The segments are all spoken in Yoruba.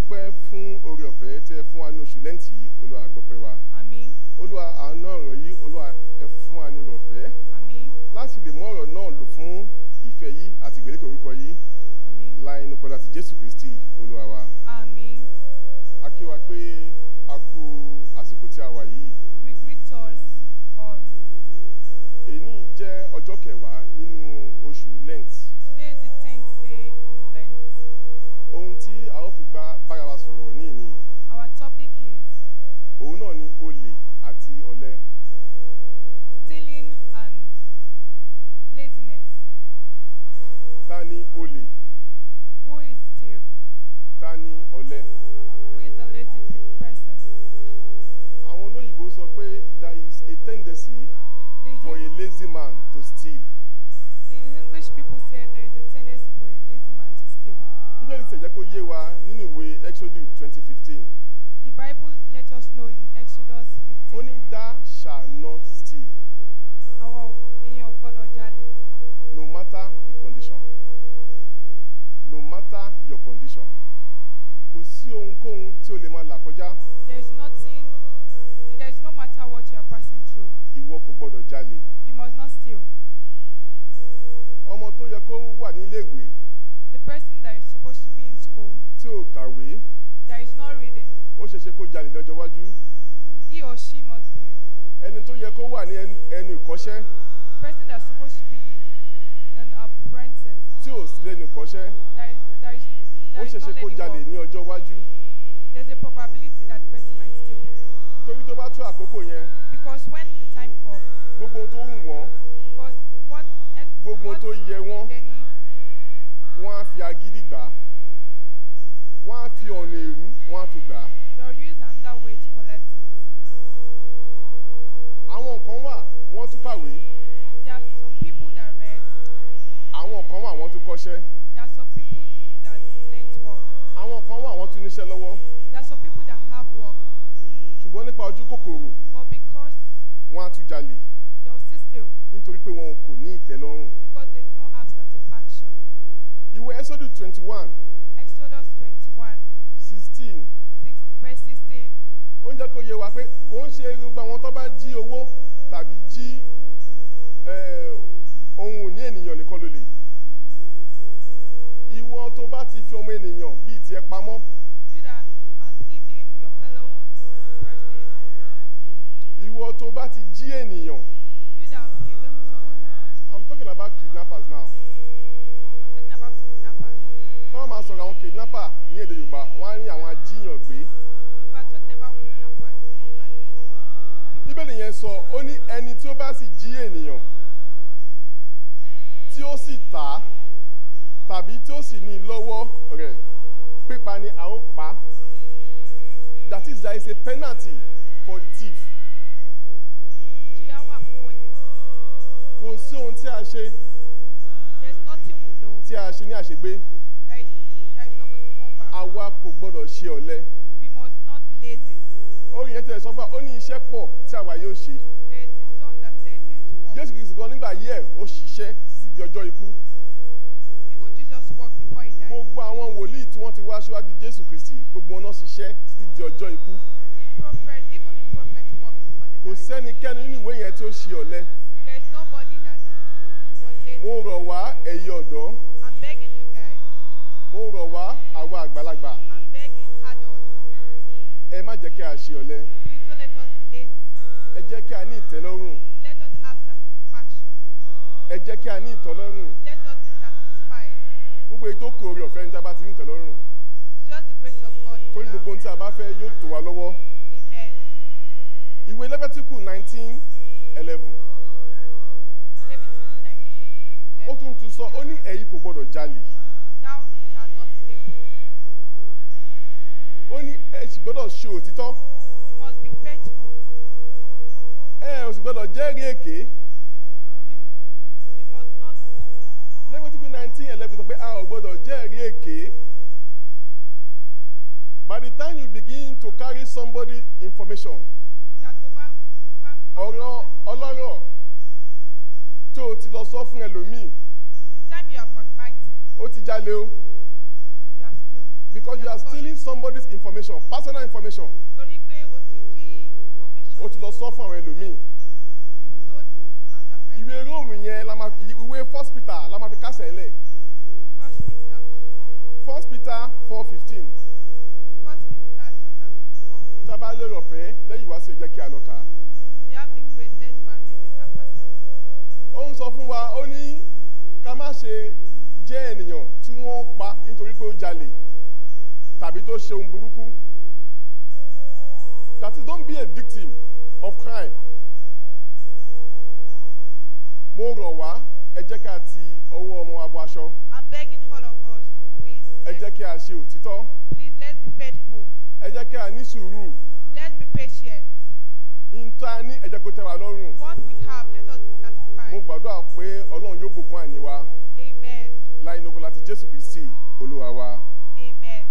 Dúpẹ́ fún oore ọ̀fẹ́ tí ẹ fún wa ní oṣù Lẹ́ǹtì yìí, Olúwa gbọpẹ́ wa. Àmín. Olúwa, àánú ọ̀rọ̀ yìí, Olúwa, ẹ fún wa ní oore ọ̀fẹ́ Àmín. láti lè mú ọ̀rọ̀ náà lò fún ìfẹ́ yìí àti ìgbélékè orúkọ yìí. Àmín. Láì inú kọjá ti Jésù Kristi Olúwa wa. Àmín. A kí wa pé a kú àsìkò tí a wà yìí. We greet us all. Èní jẹ́ ọjọ́ kẹwàá nínú oṣù Lent. Today is the 10th day in Lent. Ohun tí a ó fi gbá bára wa sọ̀rọ̀ ní ìní, Our topic is òun náà ni olè àti ọ̀lẹ. stealing and laziness. Ta ni olè? Who is thief? Ta ni ọ̀lẹ? Who is the lazy person? Àwọn olóyìnbó sọ pé there is a tendency for a lazy man to steal. The English people said there is a tendency for a lazy man to steal. Bíbélì sì jẹ́ kó yé wa nínú ìwé Exodus 20:15. The Bible let us know in Exodus Ó 15. ní, "Thou shalt not steal," Àwọn èèyàn ò gbọ́dọ̀ jalè. no matter the condition. No matter your condition. Kò sí ohunkóhun tí o lè máa là kọjá, There is nothing, there is no matter what you are passing through, ìwọ kò gbọ́dọ̀ jalè. you must not steal. Ọmọ tó yẹ kó wà nílé ìwé The person that is supposed to be in school, tí ò kàwé, that is not reading, ó ṣeéṣe kó jalè lọ́jọ́ iwájú. he or she must be, Ẹni tó yẹ kó wà ní ẹnu ìkọ́ṣẹ́ person that's supposed to be an apprentice, tí ò sí lẹ́nu ìkọ́ṣẹ́, that is, ó that is ṣeéṣe not kó learning jalè work. ní ọjọ́ iwájú. There's a probability that the person might steal. Torí tó bá tó àkókò yẹn, Because when the time comes, gbogbo ohun tó wù wọ́n, because what, and gbogbo ohun what tó yẹ wọ́n, they need, wọ́n á fi agídí gbà á. Wọ́n á fi ọ̀nà èrú, wọ́n á fi gbà á. They'll use another way to collect it. Àwọn kan wà, wọ́n tún kàwé. There are some people that read, Àwọn kan wà, wọ́n tún kọ́ṣẹ́. there are some people that learned work, Àwọn kan wà, wọ́n tún níṣẹ́ lọ́wọ́. there are some people that have work, Ṣùgbọ́n nípa ojú kòkòrò, but because wọ́n á tún jalè they'll still steal, nítorí pé wọn kò ní ìtẹ́lọ́rùn. Because they don't have satisfaction. Ìwé Exodus 21 Exodus 21, 16 6, verse 16. ó ń jẹ́ kó yé wa pé kò ń ṣe gbogbo àwọn tó bá jí owó tàbí jí ohun ìní ènìyàn nìkan ló lè. Ìwọ tó bá ti fi ọmọ ènìyàn bíi tiẹ̀ pamọ́, You that has hidden your fellow person, ìwọ tó bá ti jí ènìyàn, you that have hidden someone. I'm talking about kidnappers now. I'm talking about kidnappers. Tí wọ́n máa sọ̀rọ̀ àwọn kidnapper ní èdè Yorùbá, wọ́n á ní àwọn ajíyàn gbé. We are talking about kidnappers in Yoruba. Bíbélì yẹn sọ, ó ní ẹni tí ó bá sì jí ènìyàn tí ó sì tà á tàbí tí ó sì ní i lọ́wọ́ rẹ̀, pípa ni a ó pa á. That is, there is a penalty for the thief. Ìjìyà wà fún olè. Kò sí ohun tí a ṣe There is nothing we do tí a ṣe ní àṣegbé. that is not going to come back. Àwa kò gbọdọ̀ ṣe ọ̀lẹ. We must not be lazy. Orin yẹn tilẹ̀ sọ fún wa, ó ní iṣẹ́ pọ̀ tí àwa yóò ṣe. There is a song that said there is work. Jésù Kristi gan nígbà yí ẹ̀, ó ṣiṣẹ́ títí di ọjọ́ ikú. Even Jesus worked before he died. Gbogbo àwọn wòlíì tí wọ́n ti wá síwájú Jésù Kristi, gbogbo wọn náà ṣiṣẹ́ títí di ọjọ́ ikú. The prophet, even the prophet worked before they Kò died. sẹ́nikẹ́ni nínú ìwé yẹn tí ó ṣe ọ̀lẹ. There is nobody that was lazy. Mo rọ̀ wá, ẹ̀yin ọ̀dọ́. I'm begging you guys. Mo rọ̀ wá, àwa àgbàlagbà. I'm begging adults. Ẹ má jẹ́ kí a ṣe ọ̀lẹ. Please don't let us be lazy. Ẹ jẹ́ kí a ní ìtẹ́lọ́rùn. Let us have satisfaction. Ẹ jẹ́ kí a ní ìtọ́lọ́rùn. Let us be satisfied. Gbogbo èyí tó kù, oore ọ̀fẹ́ ní tí a bá ti ní ìtẹ́lọ́rùn. It's just the grace of God. Torí gbogbo ohun tí a bá fẹ́ yóò tó wa lọ́wọ́. Amen. Ìwé Lẹ́fẹ́tíkù 19:11. Leviticus 19, verse Ó 11. tún tún sọ, ó ní ẹ̀yin kò gbọdọ̀ jalè. Thou shalt not steal. Ó ní ẹ sì gbọdọ̀ ṣe òtítọ́. You must be faithful. Ẹ ò sì gbọdọ̀ jẹ́rìí èké. You must not. Leviticus 19:11 sọ pé a ò gbọdọ̀ jẹ́rìí èké. By the time you begin to carry somebody information, Ìgbà tó bá ń ọ̀rọ̀ ọlọ́rọ̀ tó o ti lọ sọ fún ẹlòmíì, The time you are backbiting, ó ti jalè o. You are steal. Because you are stealing somebody's information, personal information. Torí pé o ti jí information. Ó ti lọ sọ fún àwọn ẹlòmíì. You've told another person. Ìwé Róòmù yẹn la máa, ìwé First Peter la máa fi kásẹ̀ lẹ̀. First Peter. First Peter 4:15. First Peter chapter 4. Tí a bá lérò ọ̀fẹ́ lẹ́yìn wá sí, ẹ jẹ́ kí a lọ kà á. If you have the grace, let's go and read it after sermon. Ó ń sọ fún wa, ó ní ká má ṣe jẹ́ ènìyàn tí wọ́n pa nítorí pé ó jalè tàbí tó ṣe ohun burúkú. That is, don't be a victim of crime. Mo rọ̀ wá, ẹ jẹ́ kí a ti ọwọ́ ọmọ wa bọ aṣọ. I'm begging all of us, please, Ẹ jẹ́ kí a ṣe òtítọ́. please, let's be faithful. Ẹ jẹ́ kí a ní sùúrù. Let's be patient. Ìta ní, ẹ jẹ́ kó tẹ́ wa lọ́rùn. What we have, let us be Mo satisfied. gbàdúrà pé Ọlọ́run yóò bùkún àní wa. Amen. Láì ní oko láti Jésù Kristi Olúwa wa. Amen.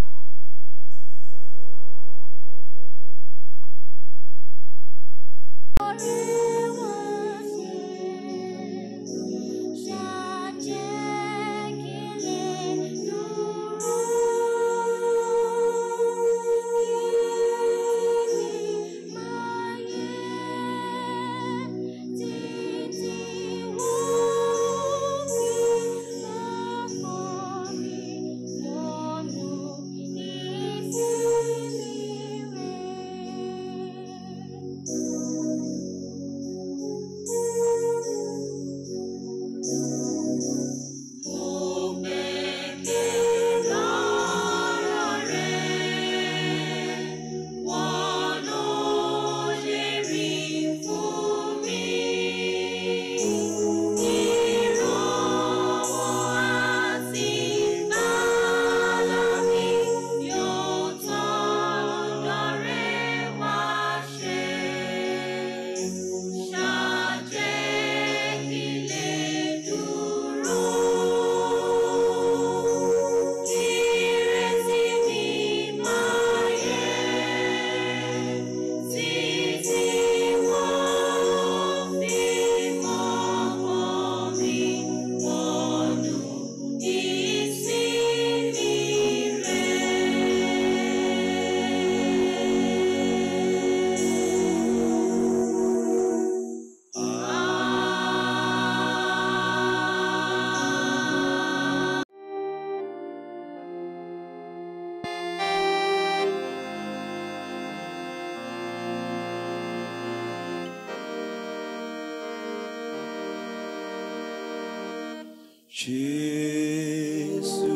Jésù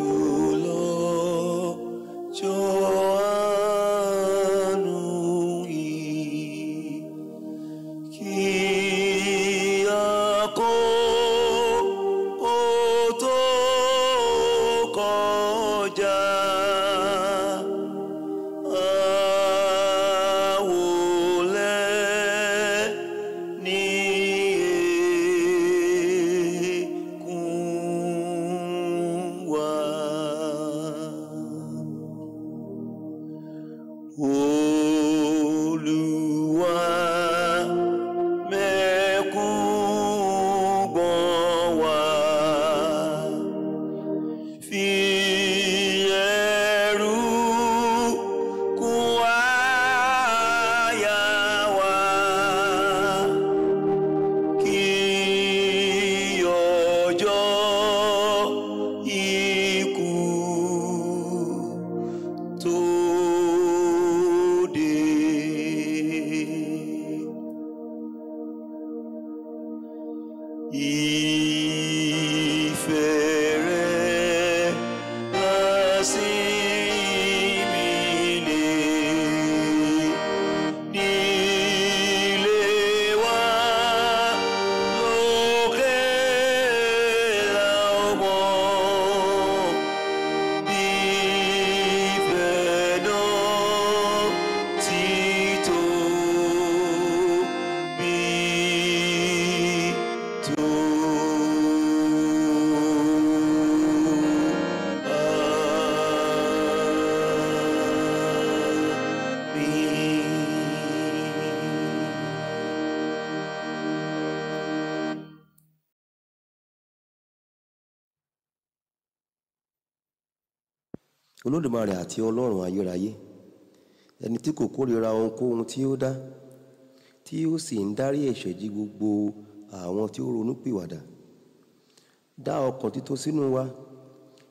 lọ́jọ́ àánú yìí, kí àkókò tó kọjá. Àwòlẹ́ ní èkún wa. Olúwa mẹ́kún gbọ̀n wá, fi ẹ̀rù kún àyà wa, kí ọjọ́ ikú tó dé. Ìfẹ́ rẹ̀ lásìmí lè nílé wa lókè làwọn bí ìfẹ́. Olódùmarè àti Ọlọ́run ayérayé, ẹni tí kò kórìíra ohunkóhun tí ó dá, tí ó sì ń dárí ẹ̀ṣẹ̀ jì gbogbo àwọn tí ó ronúpìwàdà, dá ọkàn títun sínú wa,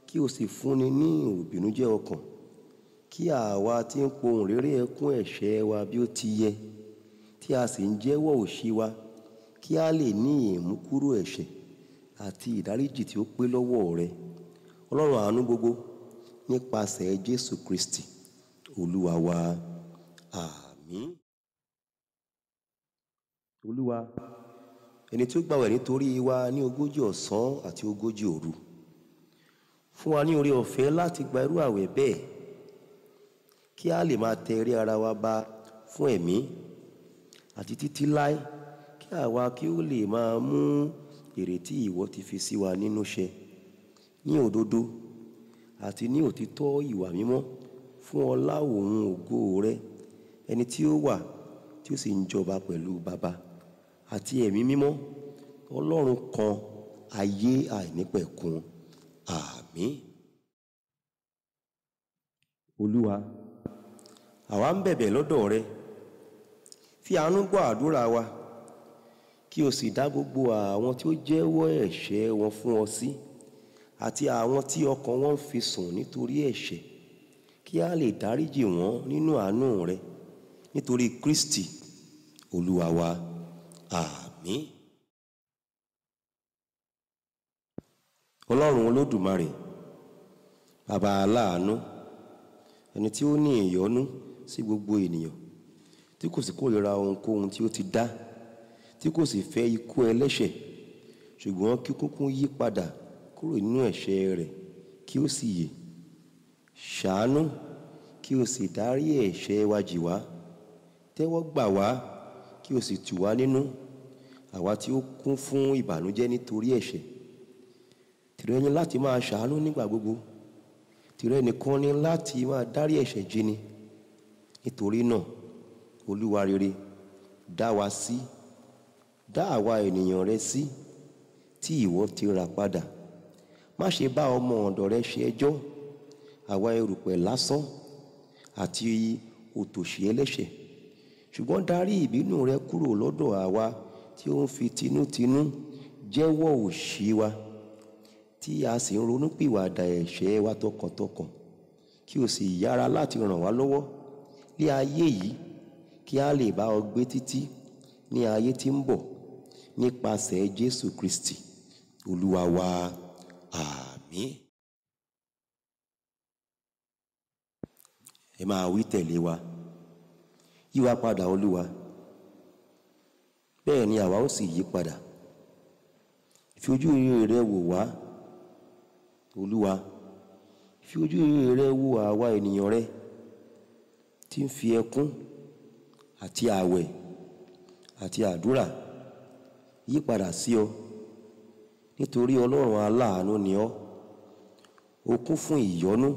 kí o sì fúnni ní ìròbìnújẹ́ ọkàn, kí àwa tí ń pohùn réré ẹkún ẹ̀ṣẹ̀ wa bí ó ti yẹ, tí a sì ń jẹ́wọ́ òṣì wa, kí a lè ní ìmúkúrò ẹ̀ṣẹ̀ àti ìdáríjì tí ó pé lọ́wọ́ rẹ, Ọlọ́run àánú gbogbo, nípasẹ̀ Jésù Kristi Olúwa wa. Àmín. Olúwa, ẹni tí ó gbàwẹ̀ nítorí wa ní 40 ọ̀sán àti 40 òru, fún wa ní oore ọ̀fẹ́ láti gba irú àwẹ̀ bẹ́ẹ̀, kí a lè máa tẹ eré ara wa ba fún ẹ̀mí àti títí láé, kí àwa kí ó lè máa mú ìrètí ìwọ ti fi sí wa nínú ṣẹ ní òdodo àti ní òtítọ́ ìwà mímọ́, fún ọlá òun ògo rẹ, ẹni tí ó wà tí ó sì ń jọba pẹ̀lú Baba àti Ẹ̀mí Mímọ́, Ọlọ́run kan, ayé àìnípẹ̀kun. Àmín. Olúwa, àwa ń bẹ̀bẹ̀ lọ́dọ̀ rẹ, fi àánú gbọ́ àdúrà wa, kí o sì dá gbogbo àwọn tí ó jẹ́wọ́ ẹ̀ṣẹ̀ wọn fún ọ sí, àti àwọn tí ọkàn wọn ń fi sùn nítorí ẹ̀ṣẹ̀, kí a lè dáríjì wọ́n nínú àánú rẹ, nítorí Kristi Olúwa wa. Àmín. Ọlọ́run Olódùmarè, Baba aláàánú, ẹni tí ó ní ìyọ́nú sí gbogbo ènìyàn, tí kò sì kórìíra ohunkóhun tí ó ti dá, tí kò sì fẹ́ ikú ẹlẹ́ṣẹ̀, ṣùgbọ́n kí kúkún yí padà kúrò nínú ẹ̀ṣẹ̀ rẹ̀ kí ó sì yè, ṣàánú kí o sì dárí ẹ̀ṣẹ̀ wa jì wá, tẹ́wọ́ gbà wá kí o sì tù wá nínú, àwa tí ó kún fún ìbànújẹ́ nítorí ẹ̀ṣẹ̀. Tìrẹ ni láti máa ṣàánú nígbà gbogbo, tìrẹ nìkan ni láti máa dárí ẹ̀ṣẹ̀ jì ni. Nítorí náà, Olúwa rere, dá wa sí, dá àwa ènìyàn rẹ sí, tí ìwọ ti rà padà. Má ṣe bá ọmọ ọ̀dọ̀ rẹ ṣe ẹjọ́, àwa erùpẹ̀ lásán àti òtòṣì ẹlẹ́ṣẹ̀, ṣùgbọ́n darí ìbínú rẹ kúrò lọ́dọ̀ àwa tí ó ń fi tinútinú jẹ́wọ́ òṣì wa, tí a sì ń ronúpìwàdà ẹ̀ṣẹ̀ wa tọkàntọkàn, kí o sì yára láti ràn wá lọ́wọ́ ní ayé yìí, kí a lè bá ọ gbé títí ní ayé tí ń bọ̀, nípasẹ̀ Jésù Kristi Olúwa wa. Àmín. Ẹ máa wí tẹ̀lé wa: yí wa padà, Olúwa, bẹ́ẹ̀ ni àwa ó sì yí padà. Fi ojú rere rẹ wò wá, Olúwa, fi ojú rere rẹ wò àwa ènìyàn rẹ tí ń fi ẹkún àti àwẹ̀ àti àdúrà yí padà sí ọ, nítorí Ọlọ́run aláàánú ni ọ́, ó kún fún ìyọ́nú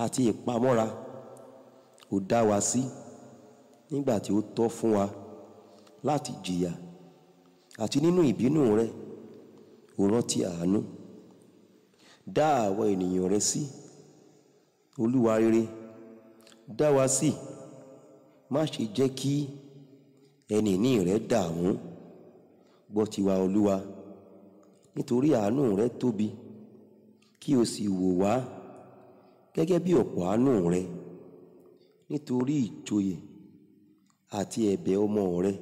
àti ìpamọ́ra, ó dá wa sí nígbà tí ó tọ́ fún wa láti jìyà, àti nínú ìbínú rẹ ó rántí àánú. Dá àwọn ènìyàn rẹ sí, Olúwa rere, dá wa sí, má ṣe jẹ́ kí ẹni ìní rẹ dààmú. Gbọ́ tiwa, Olúwa, nítorí àánú rẹ tóbi, kí o sì wò wá gẹ́gẹ́ bí ọ̀pọ̀ àánú rẹ, nítorí ìjòyè àti ẹ̀bẹ̀ ọmọ rẹ,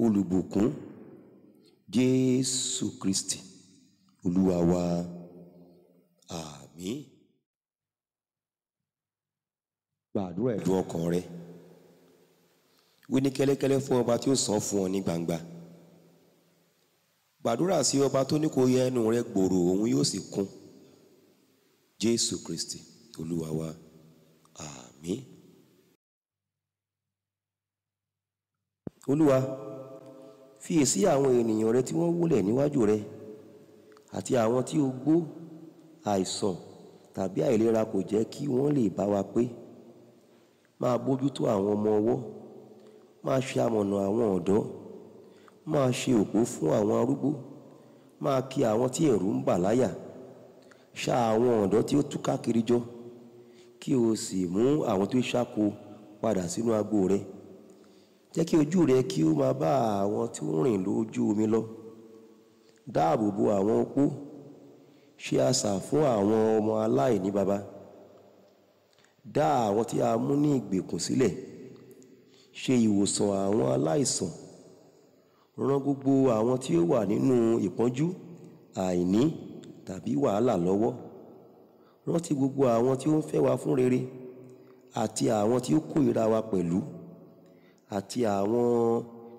olùbùkún Jésù Kristi Olúwa wa. Àmín. Gbàdúrà ẹ̀dùn ọkàn rẹ. Wí ní kẹ́lẹ́kẹ́lẹ́ fún ọba tí ó sọ fún ọ ní gbangba. Gbàdúrà sí ọba tó ní kó yẹ ẹnu rẹ gbòòrò, òun yóò sì kún. Jésù Kristi Olúwa wa. Àmín. Olúwa, fiyèsí àwọn ènìyàn rẹ tí wọ́n wólẹ̀ níwájú rẹ, àti àwọn tí ogbó, àìsàn tàbí àìlera kò jẹ́ kí wọ́n lè bá wa pé. Máa bójútó àwọn ọmọ ọwọ́, máa ṣe amọ̀nà àwọn ọ̀dọ́, máa ṣe òpó fún àwọn arúgbó, máa kì àwọn tí ẹ̀rù ń bà láyà. Ṣà àwọn ọ̀dọ́ tí ó túká kiri jọ, kí o sì mú àwọn tí ó ṣáko padà sínú agbo rẹ. Jẹ́ kí ojú rẹ kí ó máa bá àwọn tí ó rìn lójú omi lọ. Dáàbò bo àwọn opó, ṣe asà fún àwọn ọmọ aláìní baba. Dá àwọn tí a mú ní ìgbèkùn sílẹ̀, ṣe ìwòsàn àwọn aláìsàn. Ràn gbogbo àwọn tí ó wà nínú ìpọ́njú, àìní tàbí wàhálà lọ́wọ́. Rántí gbogbo àwọn tí ó ń fẹ́ wa fún rere àti àwọn tí ó kórìíra wa pẹ̀lú, àti àwọn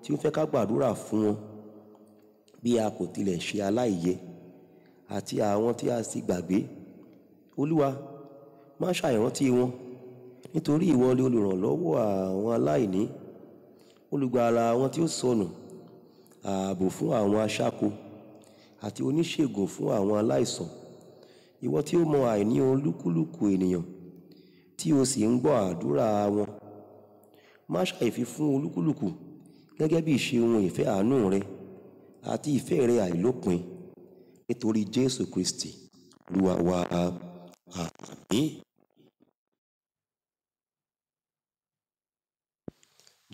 tí ó fẹ́ ká gbàdúrà fún wọn bí a kò tilẹ̀ ṣe aláìyẹ, àti àwọn tí a sì gbàgbé. Olúwa, má ṣàìrántí wọn, nítorí ìwọ ni olùrànlọ́wọ́ àwọn aláìní, olùgbàlà àwọn tí ó sọnù, ààbò fún àwọn aṣáko, àti oníṣègùn fún àwọn aláìsàn. Ìwọ tí ó mọ àìní olúkúlùkù ènìyàn, tí o sì ń gbọ́ àdúrà wọn. Má ṣàìfi fún olúkúlùkù gẹ́gẹ́ bí ìṣe ohun ìfẹ́ àánú rẹ àti ìfẹ́ rẹ àìlópin, nítorí Jésù Kristi Olúwa wa. Àmín.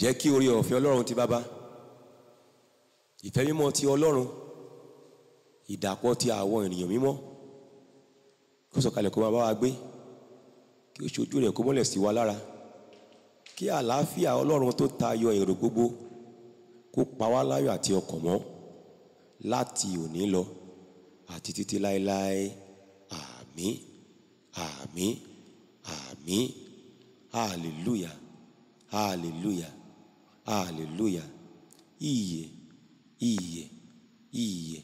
Jẹ́ kí oore ọ̀fẹ́ Ọlọ́run ti Baba, ìfẹ́ mímọ́ ti Ọlọ́run, ìdàpọ̀ ti àwọn ènìyàn mímọ́, kó sọ̀kalẹ̀ kó máa bá wa gbé, kí ó ṣojú rẹ̀ kó mọ́lẹ̀ sí wa lára, kí àlàáfíà Ọlọ́run tó tayọ èrò gbogbo kó pa wá láyọ̀ àti ọkàn mọ́ láti òní lọ àti títí láéláé. Àmín, àmín, àmín. Hallelujah, hallelujah, hallelujah. Ìyè, ìyè, ìyè.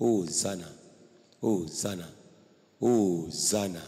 Hosanna, Hosanna, Hosanna.